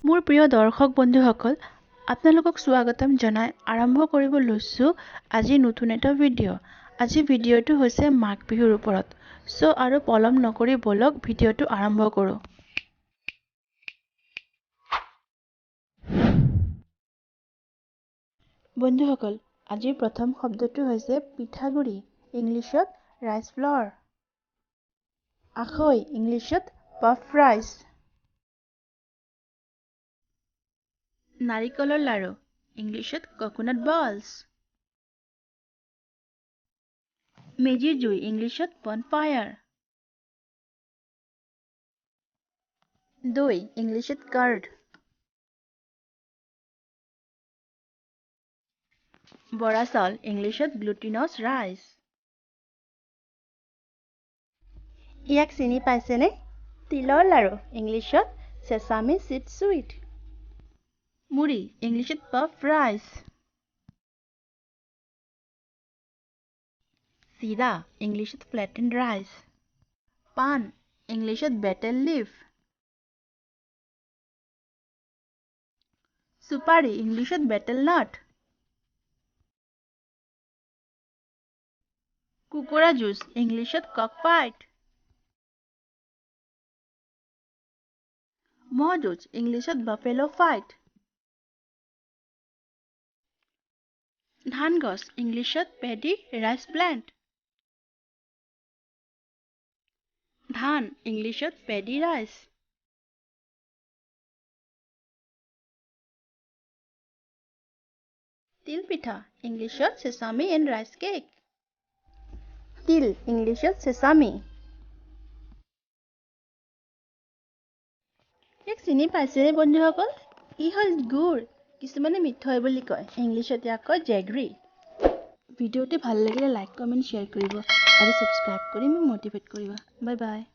মোৰ প্ৰিয় দৰ্শক বন্ধুসকল, আপোনালোকক স্বাগতম জনাই আৰম্ভ কৰিব লৈছোঁ আজি নতুন এটা ভিডিঅ'। আজি ভিডিঅ'টো হৈছে মাঘ বিহুৰ ওপৰত। চ' আৰু পলম নকৰি ব'লক ভিডিঅ'টো আৰম্ভ কৰোঁ। বন্ধুসকল, আজিৰ প্ৰথম শব্দটো হৈছে পিঠাগুড়ি, ইংলিছত ৰাইচ ফ্ল'ৰ। আখৈ, ইংলিছত পাফ ৰাইচ। নাৰিকলৰ লাড়ু, ইংলিছত ককোনাট বলছ। মেজিৰ জুই, ইংলিছত বনফায়াৰ। দৈ, ইংলিছত কাৰ্ড। বৰা চাউল, ইংলিছত গ্লুটিনছ ৰাইচ। ইয়াক চিনি পাইছেনে? তিলৰ লাড়ু, ইংলিছত চেচামি চিড চুইট। মুড়ি, ইংলিছত পাফ ৰাইচ। চিৰা, ইংলিছত ফ্লেটেন ৰাইচ। পাণ, ইংলিছত বেটেল লিফ। চুপাৰী, ইংলিছত বেটেল নাট। কুকুৰা যুঁজ, ইংলিছত কক ফাইট। ম'হ যুঁজ, ইংলিছত বাফেলো ফাইট। ধান গছ, ইংলিছত পেডি ৰাইচ প্লেণ্ট। ধান, ইংলিছত পেডি ৰাইচ। তিল পিঠা, ইংলিছত চেচামি এণ্ড ৰাইচ কেক। তিল, ইংলিছত চেচামি। ইয়াক চিনি পাইছেনে বন্ধুসকল? ই হ'ল গুড়, কিছুমানে মিঠৈ বুলি কয়, ইংলিছত ইয়াক কয় জেগৰি। ভিডিঅ'টো ভাল লাগিলে লাইক, কমেণ্ট, শ্বেয়াৰ কৰিব আৰু ছাবস্ক্ৰাইব কৰি মোক মটিভেট কৰিব। Bye bye.